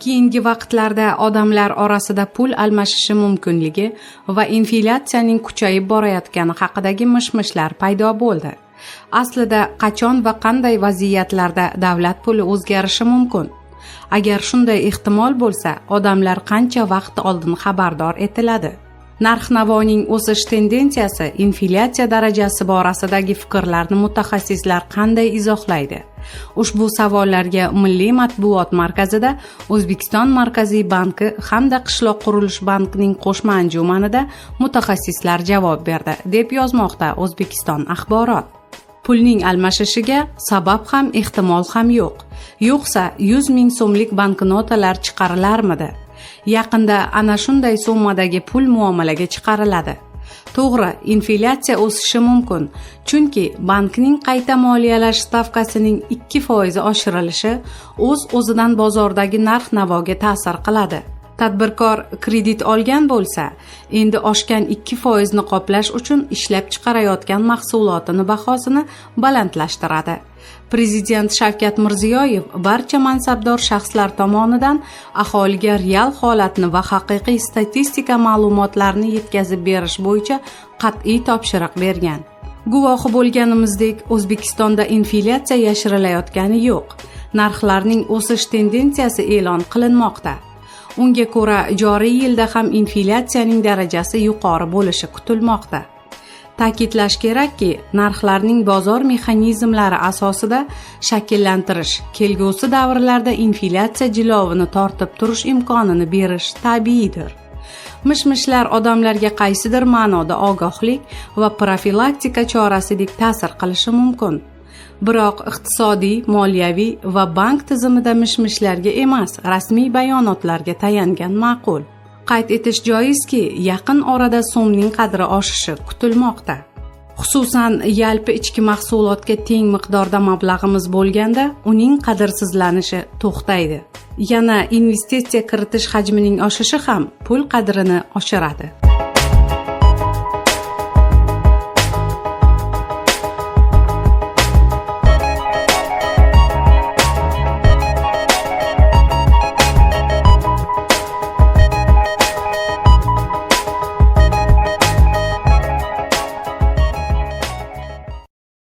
Keyingi vaqtlarda odamlar orasida pul almashishi mumkinligi va inflyatsiyaning kuchayib borayotgani haqidagi mish-mishlar paydo bo'ldi. Aslida qachon va qanday vaziyatlarda davlat puli o'zgarishi mumkin? Agar shunday ehtimol bo'lsa, odamlar qancha vaqt oldin xabardor etiladi? Narx-navoning o'sish tendensiyasi, inflyatsiya darajasi borasidagi fikrlarni mutaxassislar qanday izohlaydi? Ushbu savollarga Milliy matbuot markazida O'zbekiston Markaziy banki hamda Qishloq qurilish bankining qo'shma anjumanida mutaxassislar javob berdi, deb yozmoqda O'zbekiston axborot. Pulning almashishiga sabab ham, ehtimol ham yo'q. Yo'qsa 100 ming so'mlik banknotalar chiqarilarmidi? Yaqinda ana shunday summadagi pul muomalaga chiqariladi. To'g'ri, inflyatsiya o'sishi mumkin, chunki bankning qayta moliyalash stavkasining 2% oshirilishi o'z-o'zidan bozordagi narx-navoga ta'sir qiladi. Tadbirkor kredit olgan bo'lsa, endi oshgan 2% ni qoplash uchun ishlab chiqarayotgan mahsulotini bahosini balandlashtiradi. Prezident Shavkat Mirziyoyev barcha mansabdor shaxslar tomonidan aholiga real holatni va haqiqiy statistika ma'lumotlarini yetkazib berish bo'yicha qat'iy topshiriq bergan. Guvohi bo'lganimizdek, O'zbekistonda inflyatsiya yashirilayotgani yo'q. Narxlarning o'sish tendensiyasi e'lon qilinmoqda. Unga ko'ra, joriy yilda ham inflyatsiyaning darajasi yuqori bo'lishi kutilmoqda. Ta'kidlash kerakki, narxlarning bozor mexanizmlari asosida shakllantirish kelgusi davrlarda inflyatsiya jilovini tortib turish imkonini berish tabiiydir. Mish-mishlar odamlarga qaysidir ma'noda ogohlik va profilaktika chorasidek ta'sir qilishi mumkin. Biroq iqtisodiy, moliyaviy va bank tizimida mish-mishlarga emas, rasmiy bayonotlarga tayangan ma'qul. Qayd etish joizki, yaqin orada so'mning qadri oshishi kutilmoqda. Xususan, yalpi ichki mahsulotga teng miqdorda mablag'imiz bo'lganda, uning qadrsizlanishi to'xtaydi. Yana investitsiya kiritish hajmining oshishi ham pul qadrini oshiradi.